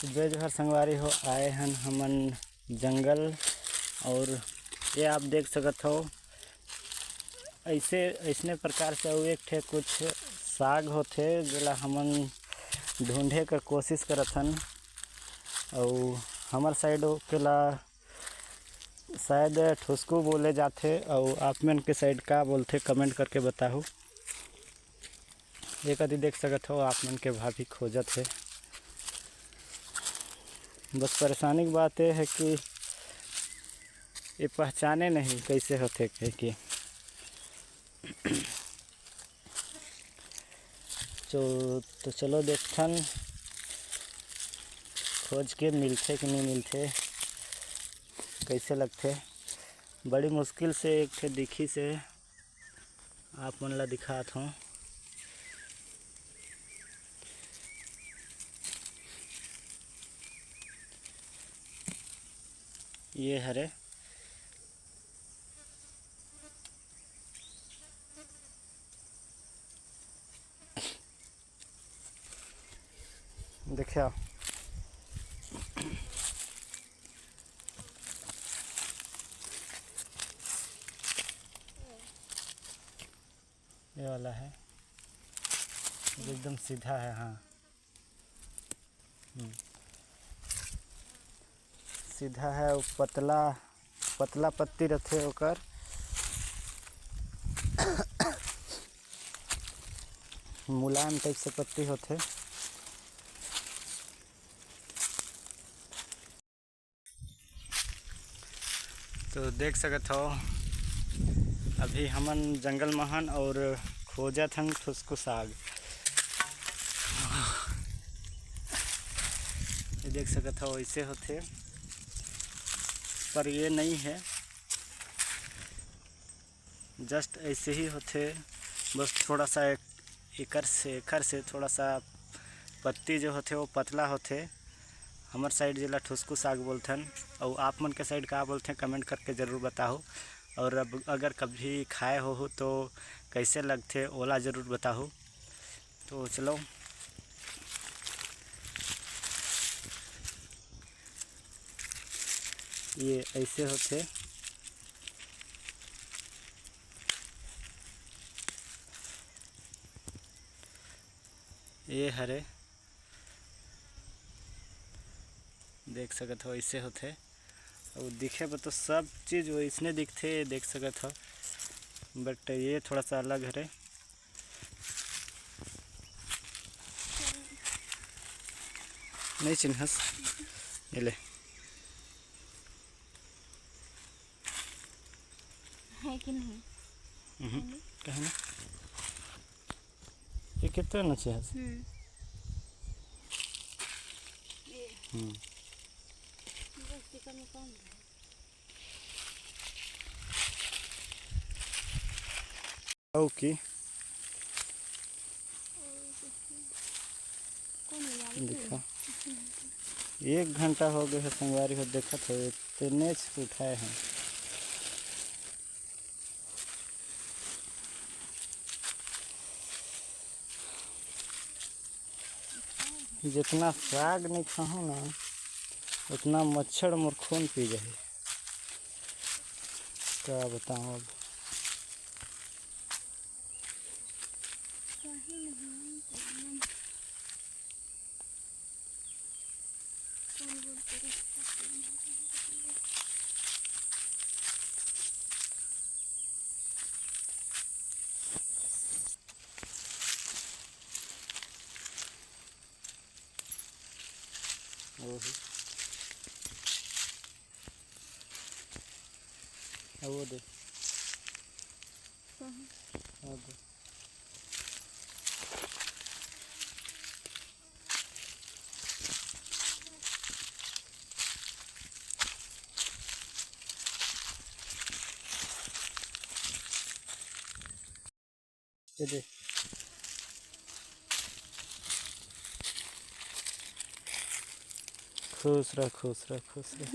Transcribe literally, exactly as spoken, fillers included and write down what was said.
जय जोहार संगवारी हो, आए हन हमन जंगल। और ये आप देख सकत हो, ऐसे, ऐसने प्रकार से अउ एक ठे कुछ साग होथे, जेला हमन ढूंढे कर कोशिश करत हन। अउ हमर साइड ओकेला शायद ठुसकू बोले जाथे, अउ आप मन के साइड का बोलथे, कमेंट करके बताहू। ये कति देख सकत हो, आप मन के भाभी खोजत हे। बस परेशानी की बात ये है कि ये पहचाने नहीं कैसे होथे कह के। तो, तो चलो देखथन खोज के मिलथे कि नहीं मिलथे, कैसे लगथे। बड़ी मुश्किल से एक ठे दिखिस हे, आप मन ला दिखात हों। ये हरे। देखिए आप। ये वाला है, जो एकदम सीधा है। हाँ। हम्म। सीधा है, वो पतला, पतला पत्ती रथे ओकर। मुलायम टाइप से पत्ती होथे। तो देख सकत हो, अभी हमन जंगल म हन और खोजत हन ठुसकू साग। ये देख सकत हो, ऐसे होथे, पर ये नहीं है, just ऐसे ही होथे। बस थोड़ा सा एक, एकर से, एकर से थोड़ा सा पत्ती जो होथे वो पतला होथे। हमर साइड जेला ठुसकू साग बोलथन, अउ आप मन के साइड का बोलथे, कमेंट करके ज़रूर बताहू। और अब अगर कभी खाए हो तो कैसे लगथे, ओला ज़रूर बताहू। तो चलो, ये ऐसे होथे। ये हरे, देख सकत हो, ऐसे होथे। अउ दिखे बर तो सब चीज वैसने दिखथे, देख सकत हो, but ये थोड़ा सा अलग हरे। नहीं चिन्हस, ये ले। है कि नहीं? उहुं, कहे ना। ये कितना नचे है? हम्म। ये। हम्म। बस टीका में कम है। ओके। कौन है यार? देखा, एक घंटा हो गया है संगवारी हो, देखत हो, इतने से उठाए हैं। जितना साग नहीं खाहूँ ना, उतना मच्छर मोर खून पी जाही। का बताऊँ अब। ओही। अब वो दे। कहाँ? वो दे। ये दे। खुश रह, खुश रह, खुश रह।